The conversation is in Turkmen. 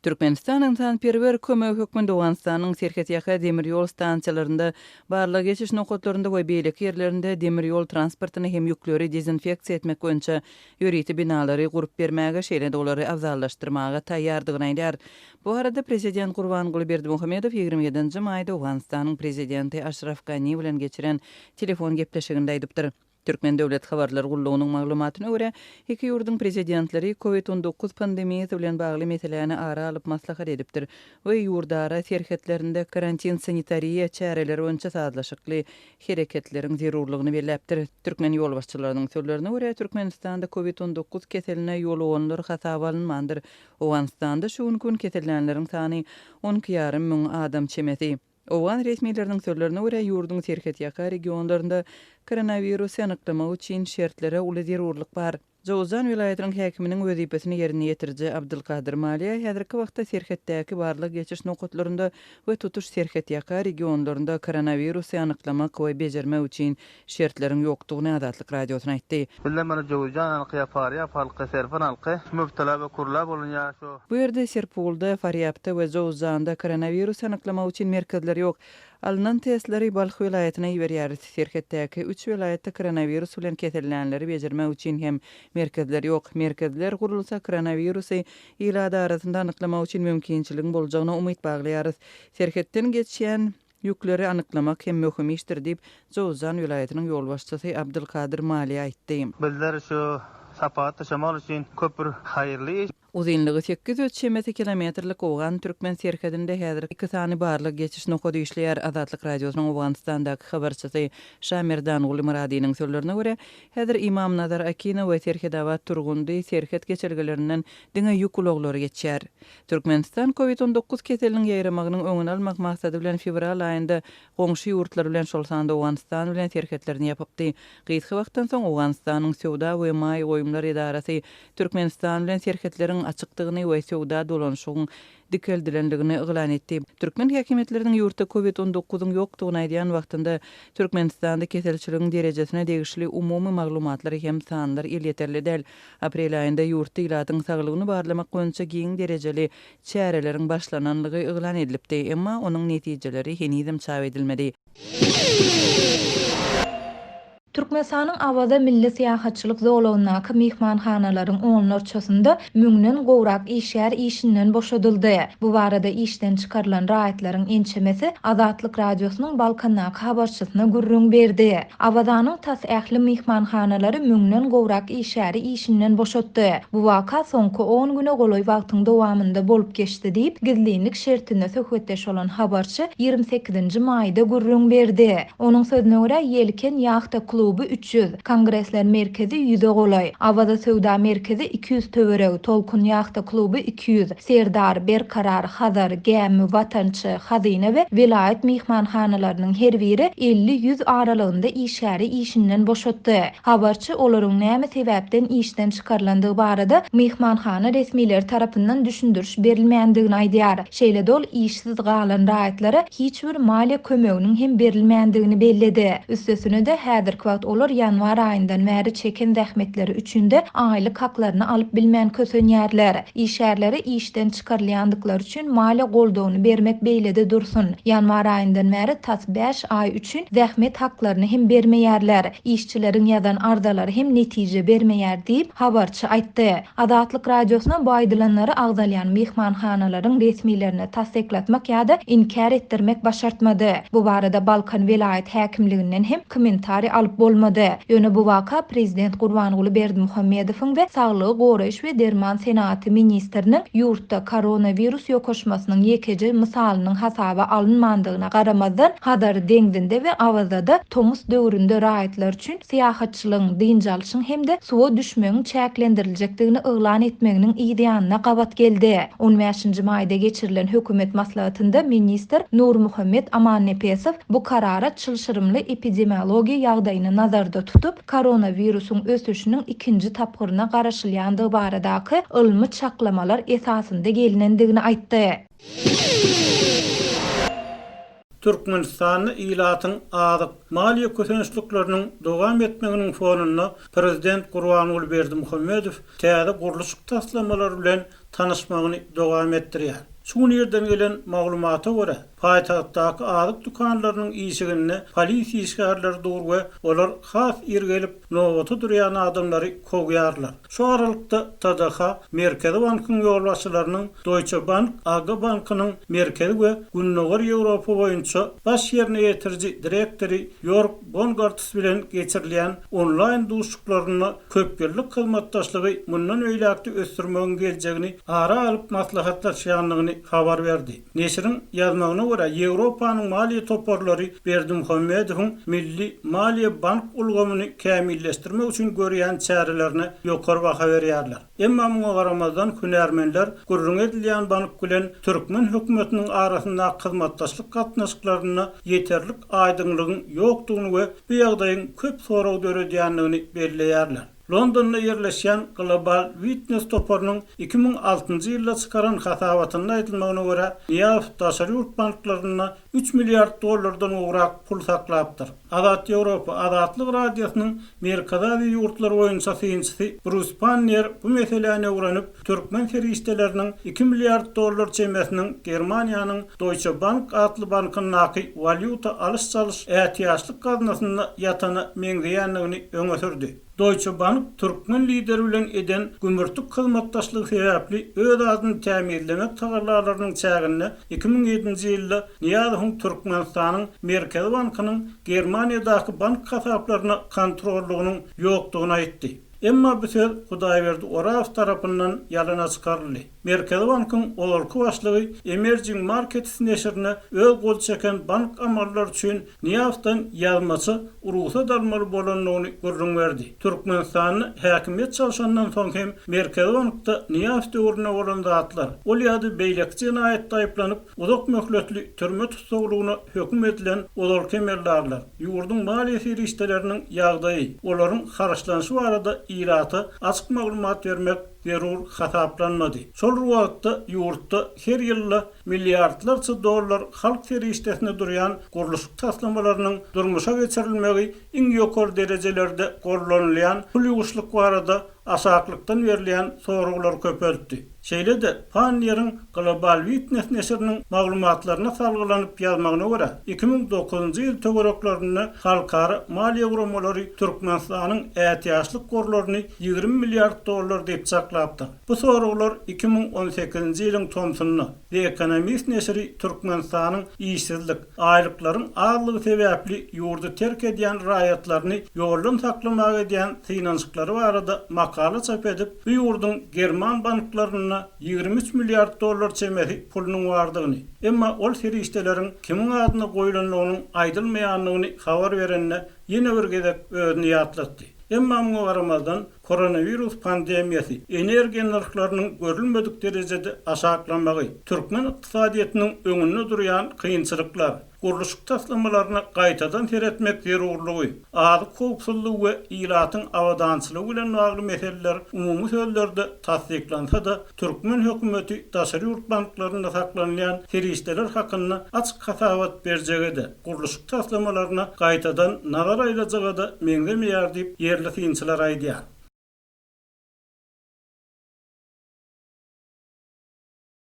Türkmenistan ynsanperwer kömegi hökmünde Owganystanyň serhetýaka demir ýol stansiýalarynda, barlag-geçiş nokatlarynda we beýleki ýerlerinde demir ýol transportyny hem ýükleri dezinfeksiýa etmek boýunça ýörite binalary gurup bermäge, şeýle-de olary abzallaşdyrmaga taýýardygyny aýdýar. Bu barada prezident Gurbanguly Berdimuhamedow 27 nji maýda Owganystanyň prezidenti Aşraf Gani bilen geçiren telefon gepleşiginde aýdypdyr. Türkmen döwlet habarlar gullugynyň maglumatyna görä, iki ýurduň prezidentleri Covid 19 pandemiýasy bilen bagly meseläni ara alyp maslahat edipdir we ýurdara serhetlerinde karantin-sanitariýa çäreleri boýunça sazlaşykly hereketleriň zerurlygyny belläpdir. Türkmen ýolbaşçylarynyň sözlerine görä, Türkmenistanda Covid 19 keseline ýoluganlar hasaba alynmandyr. Owganystanda şu günki gün kesellänleriň sany on iki ýarym müň adam çemesi. Owgan resmileriniň sözlerine görä, ýurduň serhetýaka regionlarynda koronawirusy anyklamak üçin şertlere uly zerurlyk bar. Jowzjan welaýatynyň häkiminiň wezipesini ýerine ýetiriji Abdylkadyr Maliýa häzirki wagtda serhetdäki barlag-geçiş nokatlarynda we tutuş serhetýaka regionlarynda koronawirusy anyklamak we bejermek üçin şertleriň ýokdugyny Azatlyk Radiosyna aýtdy. Bizde mana Jöwüzjan halky ýa Farýap halky, Serpin halky mübtela we kurla bolunýar şu. Bu ýerde Serpulda, Farýapda we Jowzjanda koronawirusy anyklamak üçin merkezler ýok. Alnan testleri Balh welaýatyna iberýäris. Serhetdäki üç welaýatda koronawirus bilen kesellänleri bejermek üçin hem merkezler ýok. Merkezler gurulsa koronawirusy ilat arasynda anyklamak üçin mümkinçiligiň boljagyna umyt baglaýarys. Serhetden geçýän Ýükleri anyklamak hem möhüm işdir diýip, Jowzjan welaýatynyň ýolbaşçysy Abdylkadyr Mali aýtdy. Bizler şu sapagat şemal üçin köp bir haýyrly iş. Uzynlygy 800 çemesi kilometrlik owgan-türkmen serhedinde häzir iki sany barlag-geçiş nokady işleýär. Azatlyk Radiosynyň Owganystandaky habarçysy Şamerdanguly Myradynyň sözlerine görä, häzir Ymamnazar Akina we Serhedabat Turgundy serhet geçelgelerinden diňe ýük ulaglary geçýär. Türkmenistan Covid 19 keseliniň ýaýramagynyň öňüni almak maksady bilen fewral aýynda goňşy ýurtlar bilen, şol sanda Owganystan bilen serhetlerini ýapypdy. Gysga wagtdan soň Owganystanyň Söwda we maýa goýumlar edarasy Türkmenistan bilen serhetleriň açykdygyny we söwda dolanyşygyň dikeldilendigini yglan etdi. Türkmen häkimiýetleriniň ýurtda Covid 19-yň ýokdugyny aýdýan wagtynda Türkmenistanda keselçiligiň derejesine degişli umumy maglumatlar hem sanlar elýeterli däl. Aprel aýynda ýurtda ilatyň saglygyny barlamak boýunça giň derejeli çäreleriň başlananlygy yglan edilipdi, emma onuň netijeleri henizem çap edilmedi. Türkmenistanyň Awaza milli syýahatçylyk zolagyndaky myhmanhanalaryň onlarçasynda müňden gowrak işgär işinden boşadyldy. Bu barada işden çykarylan raýatlaryň ençemesi Azatlyk Radiosynyň Balkandaky habarçysyna gürrüň berdi. Awazanyň tas ähli myhmanhanalary müňden gowrak işgäri işinden boşatdy. Bu waka soňky on güne golaý wagtyň dowamynda bolup geçdi diýip, gizlinlik şertinde söhbetdeş bolan habarçy 28-nji maýda gürrüň berdi. Onuň sözüne görä, Ýelken ýahta kluby 300, Kongresler merkezi ýüze golaý, Awaza söwda merkezi 200 töweregi, Tolkun ýahta kluby 200, Serdar, Berkarar, Hazar, Gämi, Watançy, Hazyna we welaýat myhmanhanalarynyň her biri elli-ýüz aralygynda işgäri işinden boşatdy. Habarçy olaryň näme sebäpden işden çykarylandygy barada myhmanhana resmileri tarapyndan düşündiriş berilmändigini aýdýar. Şeýle-de ol işsiz galan raýatlara hiç bir maliýe kömeginiň hem berilmändigini belledi. Üstesine-de, häzirki wagt olar ýanwar aýyndan bäri çeken zähmetleri üçin-de aýlyk haklaryny alyp bilmän kösenýärler. Işgärlere işden çykarylýandyklary üçin maliýe goldawyny bermek beýlede dursun, ýanwar aýyndan bäri tas bäş aý üçin zähmet haklaryny hem bermeýärler. Işçileriň ýazan arzalary hem netije bermeýär diýip, habarçy aýtdy. Azatlyk Radiosyna bu aýdylanlary agzalýan myhmanhanalaryň resmilerine tassyklatmak ýa-da inkär etdirmek başartmady. Bu barada Balkan welaýat häkimliginden hem kommentariý alyp bolmady. Ýöne bu waka prezident Gurbanguly Berdimuhamedowyň we saglygy goraýyş we derman senagaty ministriniň ýurtda koronawirus ýokaşmasynyň ýekeje mysalynyň hasaba alynmandygyna garamazdan, Hazar deňzinde we Awazada tomus döwründe raýatlar üçin syýahatçylygyň, dynç alşyň hem-de suwa düşmegiň çäklendiriljekdigini yglan etmeginiň yz ýanyna gabat geldi. On bäşinji maýda geçirilen hökümet maslahatynda ministr Nurmuhammet Amannepesow bu karara çylşyrymly epidemiologiýa ýagdaýyny nazarda tutup, koronawirusyň ösüşiniň ikinji tapgyryna garaşylýandygy baradaky ylmy çaklamalar esasynda gelnendigini aýtdy. Türkmenistanda ilatyň azyk, maliýe kösençlikleriniň dowam etmeginiň fonunda prezident Gurbanguly Berdimuhamedow täze gurluşyk taslamalary bilen tanyşmagyny dowam etdirýär. Şu gün irden gelen maglumata görä, paýtagtdaky azyk dükanlarynyň işiginde polisiýa işgärleri dur we olar has ir gelip, nobata durýan adamlary kowýarlar. Şu aralykda, TDH Merkezi bankyň ýolbaşçylarynyň Deutsche Bank AG bankynyň Merkezi we Gündogar Ýewropa boýunça baş ýerine ýetiriji direktory Ýorg Bongarts bilen geçirilýän onlaýn duşuşyklarynda köpýyllyk hyzmatdaşlygy mundan beýläk-de ösdürmegiň geljegini ara alyp maslahatlaşýandygyny habar berdi. Neşiriň ýazmagyna görä, Ýewropanyň maliýe toparlary Berdimuhamedowyň milli maliýe-bank ulgamyny kämilleşdirmek üçin görýän çärelerine ýokary baha berýärler. Emma muňa garamazdan, hünärmenler gürrüňi edilýän bank bilen türkmen hökümetiniň arasyndaky hyzmatdaşlyk gatnaşyklarynda ýeterlik aýdyňlygyň ýokdugyny we bu ýagdaýyň köp sorag döredýändigini belleýärler. Londonda ýerleşýän Global Witness toparynyň 2006-njy ýylda çykaran hasabatynda aýdylmagyna görä, Nyýazow daşary ýurt banklarynda üç milliard dollardan gowrak pul saklapdyr. Azat Ýewropa, Azatlyk Radiosynyň Merkezi Aziýa ýurtlary boýunça synçysy Brus Panniýer bu meseläni öwrenip, türkmen serişdeleriniň iki milliard dollar çemesiniň Germaniýanyň Deutsche Bank atly bankyndaky walýuta alyş-çalyş ätiýaçlyk gaznasynda ýatana meňzeýändigini öňe sürdi. Deutsche Bank türkmen lideri bilen eden gümürtik hyzmatdaşlygy sebäpli öz adyny tämizlemek tagallalarynyň çäginde 2007-nji ýylda Nyýazowyň Türkmenistanyň Merkezi bankynyň Germaniýadaky bank hasaplaryna kontrollygynyň ýokdugyny aýtdy. Emma bu söz Hudaýberdi Orazow tarapyndan ýalana çykaryldy. Merkezi bankyň ozalky başlygy Emerging Markets neşirine öz gol çeken bank amallary üçin Nyýazowdan ýazmaça rugsat almaly bolandygyny gürrüň berdi. Türkmenistanda häkimiýet çalşandan soň hem Merkezi bankda Nyýazow döwründe bolan zatlar, ol ýa-da beýleki jenaýatda aýyplanyp, uzak möhletli türme tussaglygyna höküm edilen ozalky emeldarlar, ýurduň maliýe serişdeleriniň ýagdaýy, olaryň harçlanyşy barada ilata açyk maglumat bermek zerur hasaplanmady. Şol bir wagtda ýurtda her ýylda milliardlarça dollar halk serişdesine durýan gurluşyk taslamalarynyň durmuşa geçirilmegi iň ýokary derejelerde gollanylýan pul ýuwuşlyk barada aşaklykdan berilýän soraglary köpeltdi. Şeýle-de, Panniýeriň Global Witness neşiriniň maglumatlaryna salgylanyp ýazmagyna görä, 2009-njy ýyl töwereklerinde halkara maliýe guramalary Türkmenistanyň ätiýaçlyk gorlaryny 20 milliard dollar diýip çaklapdyr. Bu soraglar 2018-nji ýylyň tomsunda The Economist neşiri Türkmenistanyň işsizlik, aýlyklaryň azlygy sebäpli ýurdy terk edýän raýatlaryny ýoldan saklamaga edýän synanyşyklary barada makala çap edip, bu ýurduň german banklarynda 23 milliard dollar çemesi pulunyň bardygyny, emma ol serişdeleriň kimiň adyna goýlandygynyň aýdylmaýandygyny habar berende ýene bir gezek özüni ýatlatdy. Emma muňa garamazdan, Koronawirus pandemiýasy, energiýa nyrhlarynyň görülmedik derejede aşaklamagy, türkmen ykdysadyýetiniň öňünde durýan kynçylyklar, gurluşyk taslamalaryna gaýtadan seretmek zerurlygy, azyk howpsuzlygy we ilatyň abadançylygy bilen bagly meseleler umumy sözlerde tassyklansa-da, türkmen hökümeti daşary ýurt banklarynda saklanylýan serişdeler hakynda açyk hasabat berjege-de, gurluşyk taslamalaryna gaýtadan nazar aýlajaga-da meňzemeýär diýip, ýerli synçylar aýdýar.